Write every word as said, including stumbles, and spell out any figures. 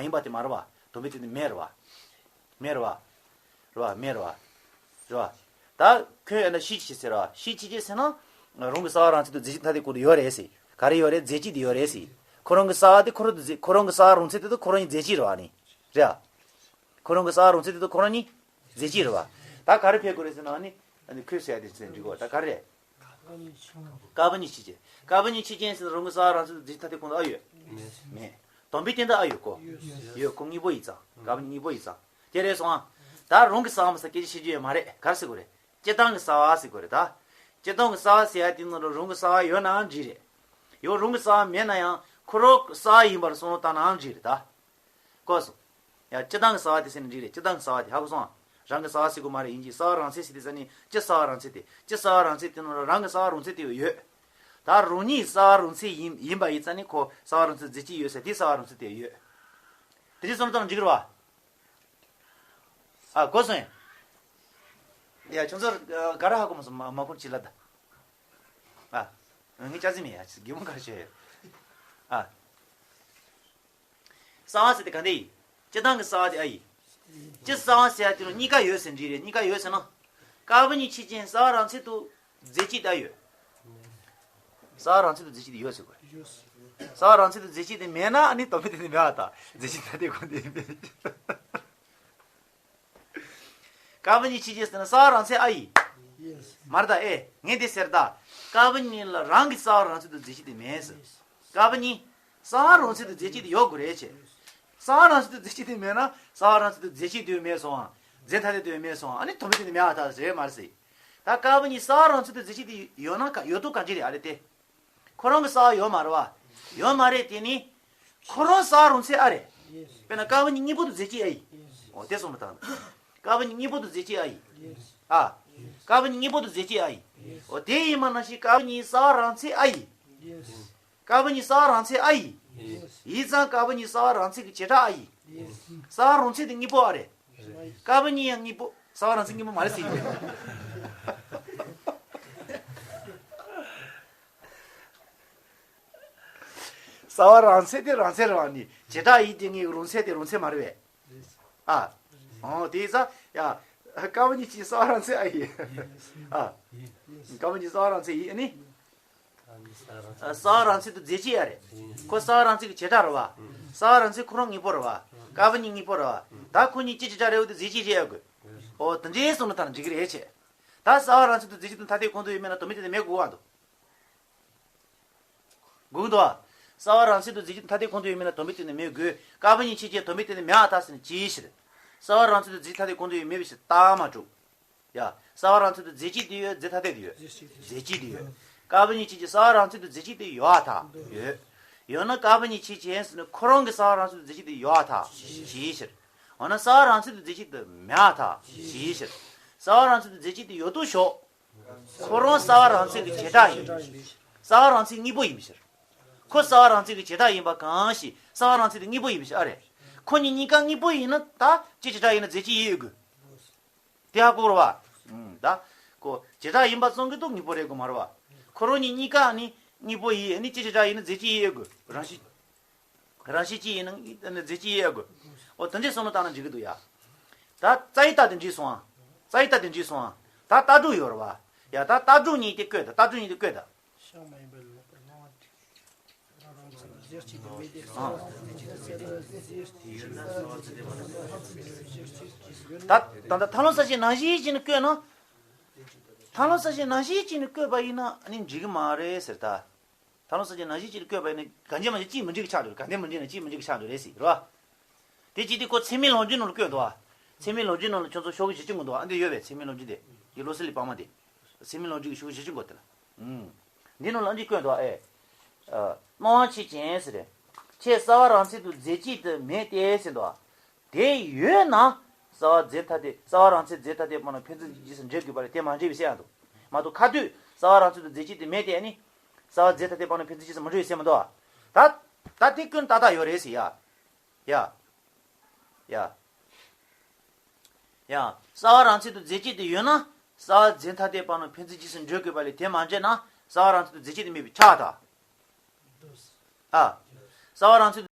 ཡིན་པ་དེ་མ་རེད་བ། དོན་པའི་དོན་དུ་མེད་རེད་བ། མེད་རེད་བ། རེད་བ། མེད་རེད་བ། རེད་བ། ད་ཁོས་ཨ་ན་ཤེས་བྱེད་ཟེར་བ། ཤེས་བྱེད་ཅེས་ཟེར་ན། རང་གི་རྩ་བ་རང་ཚད་དུ་རྫས་གཅིག་ཐ་དད་ཁོ་དེ་ཡོད་རེད་ཟེར། ག་རེ་ཡོད་རེད། རྫས་གཅིག་དེ་ཡོད་རེད་ཟེར། ཁོ་རང་གི་རྩ་བ་དེ་ཁོ་རང་དུ་རྫས། ཁོ་རང་གི་རྩ་བ་རང་ཚད་དེ་དུ་ཁོ་རང་གཉིས་རྫས་གཅིག་རེད་བ་ནི། རེད་ཨ། ཁོ་རང་གི་རྩ་བ་རང་ཚད་དེ་དུ་ཁོ་རང་གཉིས་རྫས་གཅིག་རེད་བ། ད་ག་རེ་ཕེ་དགོས་རེད་ཟེར་ན་ནི། ཨ་ནི་ཁོས་ཟེར་ཡ་དེ་ཚེ་འགྲིག་གོ་ད་ག་རེ་རེད། ཀ་པ་གཉིས་ཆོས་ཅན། ཀ་པ་གཉིས་ཆོས་ཅན་ཟེར་ན་རང་གི་རྩ་བ་རང་ཚད་དུ་རྫས་གཅིག་ཐ་དད་ཁོ་དེ་ཨ་ཡོད། མེད། དོན་པའི་སྟེང་དུ་ཨ་ཡོད་གོ་ཡོད། ཁོ་དངོས་པོ་ཡིན་ཙང་། ཀ་པ་གཉིས་དངོས་པོ་ཡིན་ཙང་། དེ་རེད་སོང་ཨ། ད་རང་གི་རྩ་བ་མ་ཟེར་སྐད་ཆ་བཤད་རྒྱུ་ཡོད་མ་རེད། ག་རེ་ཟེར་དགོས་རེད། སྤྱིར་བཏང་གི་རྩ་བ་ཟེར་དགོས་རེད་ད། སྤྱིར་བཏང་གི་རྩ་བ་ཟེར་ཡ་དེ་ནང་ལ་རང་གི་རྩ་བ་ཡོད་ནའང་འགྲིག་རེད། ཡང་རང་གི་རྩ་བ་མེད་ན་ཡང་ཁོ་རང་གི་རྩ་བ་ཡིན་པར་བསམ་བློ་བཏང་ནའང་འགྲིག་རེད་ད། གོ་སོང་། ཡ། སྤྱིར་བཏང་གི་རྩ་བ་དེ་ཟེར་ན་འགྲིག་རེད། སྤྱིར་བཏང་གི་རྩ་བ་དེ་ཧ་གོ་སོང་ཨ། རང་གི་རྩ་བ་ཟེར་དགོས་མ་རེད། ཡིན་གྱི་རྩ་བ་རང་ཚད་ཟེར་དེ་ས་ནི་སྤྱི་རྩ་བ་རང་ཚད་དེ། སྤྱི་རྩ་བ་རང་ཚད་དེ་ནང་ལ་རང་གི་རྩ་བ་རང་ཚད་དེ་ཡོད། ད་རང་ཉིད་རྩ་བ་རང་ཚད་ཡིན་ཡིན་པ་ཡིན་ཙང་ནི་ཁོ་རྩ་བ་རང་ཚད་རྫས་གཅིག་ཡོད་ཟེར་དེ་རྩ་བ་རང་ཚད་དེ་ཡོད། དེ་འདྲའི་བསམ་བློ་བཏང་ན་འགྲིག་གི་རེད་བ། ཨ། གོ་སོང་ཡ། ཡ། ཁྱོད་ཚོར་ག་རེ་ཧ་གོ་མ་སོང་། མ་མ་ཁོང་ཅི་ལ་ད། ཨ། ངའི་སྐྱ་སེམས་ཡ་གི་མོ་ག་རེ་བྱས་ཡོད། ཨ། རྩ་བ་ཟེར་དེ་ག་འདྲ་ཡིན། སྤྱིར་བཏང་གི་རྩ་བ་དེ་ཨ་ཡིན། སྤྱི་རྩ་བ་ཟེར་ཡ་དེ་ལ་གཉིས་ཀ་ཡོད་ཟེར་འགྲིག་རེད། གཉིས་ཀ་ཡོད་ཟེར་ན། ཀ་པ་གཉིས་ཆོས་ཅན་རྩ་བ་རང་ཚད་དུ་རྫས་གཅིག་དེ་ཨ་ཡོད། རྩ་བ་རང་ཚད་དུ་རྫས་གཅིག་དེ་ཡོད་ཟེར་དགོས་རེད། རྩ་བ་རང་ཚད་དུ་རྫས་གཅིག་དེ་མེད་ན་ཨ་ནི་དོན་མེད་དེ་ནི་མེད་པ་དང་རྫས་གཅིག་ཐ་དད་ཁོ་དེ་མེད། ཀ་པ་གཉིས་ཆོས་ཅན་ཟེར་ན་རྩ་བ་རང་ཚད་ཨ་ཡིན། མ་རེད་ད། ཨེ། ངས་འདི་ཟེར་ད། ཀ་པ་གཉིས་ལ་རང་གི་རྩ་བ་རང་ཚད་དུ་རྫས་གཅིག་དེ་མེད་ཟེར། ཀ་པ་གཉིས། རྩ་བ་རང་ཚད་དུ་རྫས་གཅིག་དེ་ཡོད་དགོས་རེད་ཅེས། རྩ་བ་རང་ཚད་དུ་རྫས་གཅིག་དེ་མེད་ན་རྩ་བ་རང་ཚད་དུ་རྫས་གཅིག་དེ་མེད་སོང་ཨ། རྫས་ཐ་དད་དེ་མེད་སོང་ཨ། ཨ་ནི་དོན་མེད་དེ་ནི་མེད་པ་ད་རེད་མ་རེད་ཟེར། ད་ཀ་པ་གཉིས་རྩ་བ་རང་ཚད་དུ་རྫས་གཅིག་དེ་ཡོད་ན་ཀ་ཡོད་དོ་ག་འདྲ་རེད་ཨ་རེད་དེ། ཁོ་རང་གི་རྩ་བ་ཡོད་མ་རེད་བ། ཡོད་མ་རེད་དེ་ནི། ཁོ་རང་རྩ་བ་རང་ཚད་ཨ་རེད། དཔེར་ན་ཀ་པ་གཉིས་གཉིས་པོ་དུ་རྫས་གཅིག་ཨ་ཡིན། འོ་དེ་སོང་མ་ཐག་ཀ་པ་གཉིས་གཉིས་པོ་དུ་རྫས་གཅིག་ཨ་ཡིན། ཨ། ཀ་པ་གཉིས་གཉིས་པོ་དུ་རྫས་གཅིག་ཨ་ཡིན། འོ་དེ་ཡིན་མ་ནང་བཞིན་ཀ་པ་གཉིས་རྩ་བ་རང་ཚད་ཨ་ཡིན། ཀ་པ་གཉིས་རྩ་བ་རང་ཚད་ཨ་ཡིན། ཡིན་ཙང་ཀ་པ་གཉིས་རྩ་བ་རང་ཚད་ཀྱི་བྱེ་བྲག་ཨ་ཡིན། རྩ་བ་རང་ཚད་དེ་གཉིས་པོ་ཨ་རེད། ཀ་པ་གཉིས་ཡང་གཉིས་པོ་རྩ་བ་རང་ཚད་གཉིས་པོ་མ་རེད་ཟེར་གྱི་འདུག་རྩ་བ་རང་ཚད་དེ་རང་ཚད་རེད་བ་ནི་བྱེ་བྲག་ཡིན་དེ་ངའི་རང་ཚད་དེ་རང་ཚད་མ་རེད་བས། ཨ། འོ་དེ་ཡིན་ཙང་ཡ། ཀ་པ་གཉིས་ཀྱི་རྩ་བ་རང་ཚད་ཨ་ཡིན། ཨ། ཀ་པ་གཉིས་རྩ་བ་རང་ཚད་ཡིན་ཨ་ནི། རྩ་བ་རང་ཚད་དུ་རྫས་གཅིག་ཨ་རེད། ཁོ་རྩ་བ་རང་ཚད་ཀྱི་བྱེ་བྲག་རེད་བ། རྩ་བ་རང་ཚད་ཁོ་རང་དངོས་པོ་རེད་བ། ཀ་པ་གཉིས་དངོས་པོ་རེད་བ། ད་ཁོ་གཉིས་སྤྱི་བྱེ་བྲག་རེད་བ་དེ་རྫས་གཅིག་རེད་ཨ་དགོས། འོ་དེ་འདྲའི་བསམ་བློ་བཏང་ན་འགྲིག་གི་རེད་ཅེས། ད་རྩ་བ་རང་ཚད་དུ་རྫས་གཅིག་དང་ཐ་དད་གང་དུ་ཡོད་མེད་ན་དོན་མེད་དེ་ནི་མེད་དགོས་བ་འདུག་དགོས་འདུག་ཨ། རྩ་བ་རང་ཚད་དུ་རྫས་གཅིག་དང་ཐ་དད་གང་དུ་ཡོད་མེད་ན་དོན་མེད་དེ་ནི་མེད་དགོས། ཀ་པ་གཉིས་ཆོས་ཅན་དོན་མེད་དེ་ནི་མེད་པར་ཐལ་ཟེར་ན་ཅིའི་ཕྱིར། རྩ་བ་རང་ཚད་དུ་རྫས་གཅིག་ཐ་དད་གང་དུ་ཡོད་མེད་པའི་ཕྱིར་རྟགས་མ་གྲུབ། ཡ། རྩ་བ་རང་ཚད་དུ་རྫས་གཅིག་དེ་ཡོད། རྫས་ཐ་དད་དེ་ཡོད། རྫས་གཅིག་དེ་ཡོད། ཀ་པ་གཉིས་ཆོས་ཅན་རྩ་བ་རང་ཚད་དུ་རྫས་གཅིག་དེ་ཡོད་པར་ཐལ། ཡོད། ཡོད་ན་ཀ་པ་གཉིས་ཆོས་ཅན་ཟེར་ན་ཁོ་རང་གི་རྩ་བ་རང་ཚད་དུ་རྫས་གཅིག་དེ་ཡོད་པར་ཐལ། ཅིའི་ཕྱིར། འོ་ན་རྩ་བ་རང་ཚད་དུ་རྫས་གཅིག་དེ་མེད་པར་ཐལ། ཅིའི་ཕྱིར། རྩ་བ་རང་ཚད་དུ་རྫས་གཅིག་དེ་ཡོད་དུ་ཞོག་ཁོ་རང་རྩ་བ་རང་ཚད་ཀྱི་བྱེ་བྲག་ཡིན། རྩ་བ་རང་ཚད་དངོས་པོ་ཡིན་པའི་ཕྱིར། ཁོ་རྩ་བ་རང་ཚད་ཀྱི་བྱེ་བྲག་ཡིན་པ་གང་ཞིག་རྩ་བ་རང་ཚད་དེ་དངོས་པོ་ཡིན་པའི་ཕྱིར་ཨ་རེད། ཁོ་གཉིས་གཉིས་ཀ་དངོས་པོ་ཡིན་ན་ད་སྤྱི་བྱེ་བྲག་ཡིན་ན་རྫས་གཅིག་ཡིན་དགོས། དེ་ཧ་གོ་རེད་བ། ཨུམ། ད་ཁོ་བྱེ་བྲག་ཡིན་པ་ཙམ་གྱིས་ད་དངོས་པོ་རེད་དགོས་མ་རེད་བ། ཁོ་རང་གཉིས་གཉིས་ཀ་ནི་དངོས་པོ་ཡིན་ནི་སྤྱི་བྱེ་བྲག་ཡིན་ན་རྫས་གཅིག་ཡིན་དགོས། རང་བཞིན། རང་བཞིན་གཅིག་ཡིན་ན་རྫས་གཅིག་ཡིན་དགོས། འོ་དེ་འདྲའི་བསམ་བློ་བཏང་ན་འགྲིག་གི་འདུག་ཡ། ད་རྩ་བའི་རྟགས་དེ་འགྲིག་སོང་ཨ། རྩ་བའི་རྟགས་དེ་འགྲིག་སོང་ཨ། ད་རྟགས་སྒྲུབ་ཡོད་རེད་བ། ཡ་ད་རྟགས་སྒྲུབ་གཉིས་དེ་བཀོད་ད། རྟགས་སྒྲུབ་གཉིས་དེ་བཀོད་ད། ཤ་མ་ཡིན་པ་ལོག་པར་སྣང་བ་འགྲིག་རང་རང་ཚོ་རྫས་གཅིག་ཏུ་མེད་དེ། ཨ། ད་ད་ད་ཐར་ལམ་གསལ་བྱེད་ནང་བཞིན་བྱས་ནས་བཀོད་ན། ཐར་ལམ་གསལ་བྱེད་ནང་བཞིན་བྱས་ནས་བཀོད་པ་ཡིན་ན་ཨ་ནི་འགྲིག་གི་མ་རེད་ཟེར་ད། ཐར་ལམ་གསལ་བྱེད་ནང་བཞིན་བྱས་ནས་བཀོད་པ་ཡིན་ན་གང་ཅི་མ་ཅི་གཅིག་མི་འགྲིག་གི་ཆགས་འགྲོ་རེད། གང་དེ་མི་འགྲིག་ན་གཅིག་མི་འགྲིག་གི་ཆགས་འགྲོ་རེད་ཟེར་རེད་བ། དེ་གཅིག་དེ་ཁོ་ཚད་མའི་ལོངས་སྤྱོད་ནང་ལ་བཀོད་འདུག་བ། ཚད་མའི་ལོངས་སྤྱོད་ནང་ལ་ཁྱོད་ཚོ་ཤོག་གུ་བཞི་གཅིག་འདུག་བ། ཨ་འདི་ཡོད་པས་ཚད་མའི་ལོངས་སྤྱོད་དེ། ཡི་བློ་གསལ་གླིང་དཔར་མ་དེ། ཚད་མའི་ལོངས་སྤྱོད་ཀྱི་ཤོག་གུ་བཞི་གཅིག་འགོ་དེ་ལ། ཨུམ། འདི་ནང་ལ་འདི་བཀོད་འདུག་བ་ཨེ། ཨ། སྣང་བ་ཆོས་ཅན་ཟེར་རེད། ཁྱེད་རྩ་བ་རང་ཚད་དུ་རྫས་གཅིག་ཏུ་མེད་དེ་ཟེར་འདུག་བ། དེ་ཡོད་ན། རྩ་བ་རྫས་ཐ་དད། རྩ་བ་རང་ཚད་རྫས་ཐ་དད་པ་ན་ཕན་ཚུན་གྱི་རྗེས་སུ་འབྲེལ་དགོས་པ་རེད། དེ་མ་འབྲེལ་བའི་ཟེར་ཡང་འདུག་མ་གཏོགས་ཁ་ཐུག་རྩ་བ་རང་ཚད་དུ་རྫས་གཅིག་ཏུ་མེད་དེ་ནི། རྩ་བ་རྫས་ཐ་དད་པ་ན་ཕན་ཚུན་རྗེས་སུ་མི་འབྲེལ་བའི་ཟེར་མི་འདུག་བ། ད། ད་དེ་ཀུན་ཏག་ཏག་ཡོད་རེད་ཟེར་ཡ། ཡ། ཡ། ཡ། རྩ་བ་རང་ཚད་དུ་རྫས་གཅིག་ཏུ་ཡོད་ན། རྩ་བ་རྫས་ཐ་དད་པ་ན་ཕན་ཚུན་རྗེས་སུ་འབྲེལ་དགོས་པ་ལས་དེ་མ་འབྲེལ་ན། རྩ་བ་རང་ཚད་དུ་རྫས་གཅིག་ཏུ་མེད་པའི་ཆགས་ད། ཨ། རྩ་བ་རང་ཚད་དུ་